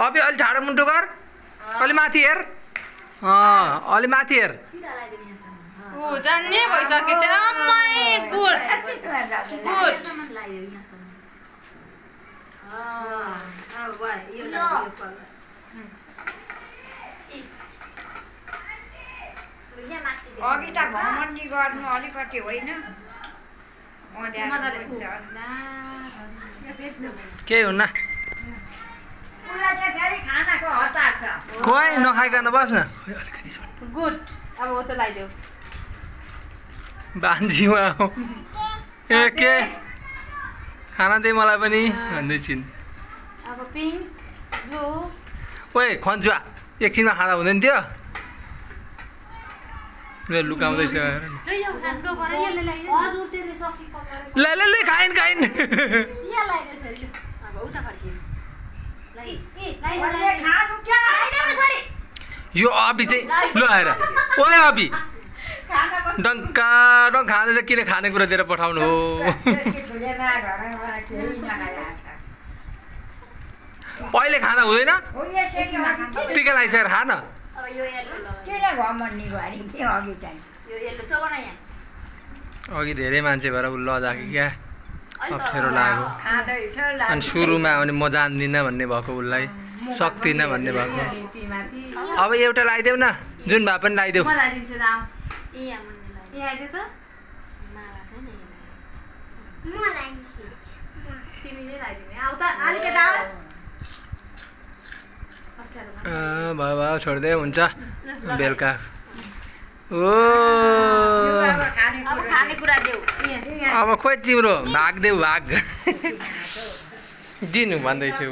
अबि अलि ठाडो मुन्टो गर अलि माथि हेर अलि माथि हेर जान्ने भइसकेछ अम्मै गुड गुड अघि त घमण्डी गर्नु अलिकति होइन केही हुन्न खोइ नखाइकन बस्न गुड अब हो त लाइदेऊ बान्जीमा ए के खाना दे मलाई पनि भन्दै छिन् अब पिङ्क ब्लू ओए खन्चुवा एकछिनमा खाँदा हुँदैन थियो लुकाउँदैछ ल खाइन् खाइन् यो अबि चाहिँ लु आएर ओए अबि डङ्का डङ्क खाँदैछ किन खानेकुरा दिएर पठाउनु हो अहिले खाँदा हुँदैन टिका लगाइसकेर खा न अघि धेरै मान्छे भएर उ लजाको क्या अप्ठ्यारो लाग्यो अनि सुरुमा अनि म जान्दिनँ भन्ने भएको उसलाई सक्दिनँ भन्ने भएको अब एउटा लगाइदेऊ न जुन भए पनि लगाइदेऊ भयो भयो छोडिदियो हुन्छ बेलुका ओ अब खोइ तिम्रो भाग देऊ भाग दिनु भन्दैछु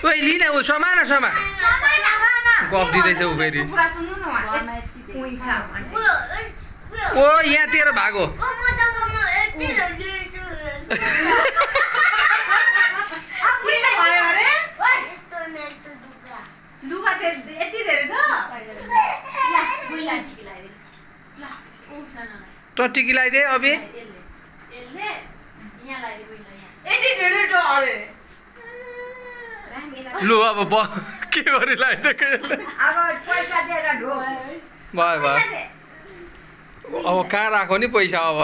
ओइ लिन ऊ समान समा गफ दिँदैछ ऊ फेरि ओ यहाँ तेरो भाग हो त टिकी लगाइदे अबि लु अब के गरी लगाइदिएको भयो भयो अब कहाँ राखो नि पैसा अब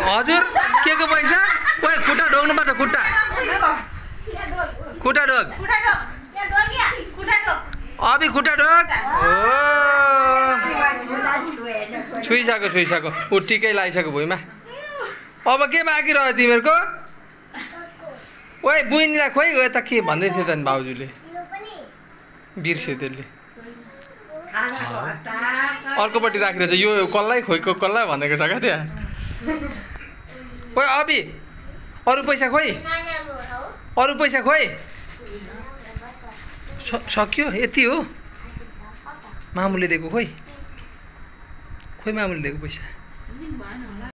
हजुर के को पैसा ओए खुट्टा ढोग्नु पर्छ खुट्टा खुट्टा ढोग अबि खुट्टा ढोग छुइसक्यो छुइसक्यो ऊ टिकै लगाइसक्यो भुइँमा अब के बाँकी रह्यो तिमीहरूको ओए बुइनीलाई खोइ गयो त के भन्दै थियो त नि भाउजूले बिर्स्यो त्यसले अर्कोपट्टि राखिरहेछ यो कसलाई खोइको कसलाई भनेको छ क्या त्यहाँ ओए अबि अरू पैसा खोइ अरू पैसा खोइ सक्यो यति हो मामुले दिएको खोइ खोइ मामुले दिएको पैसा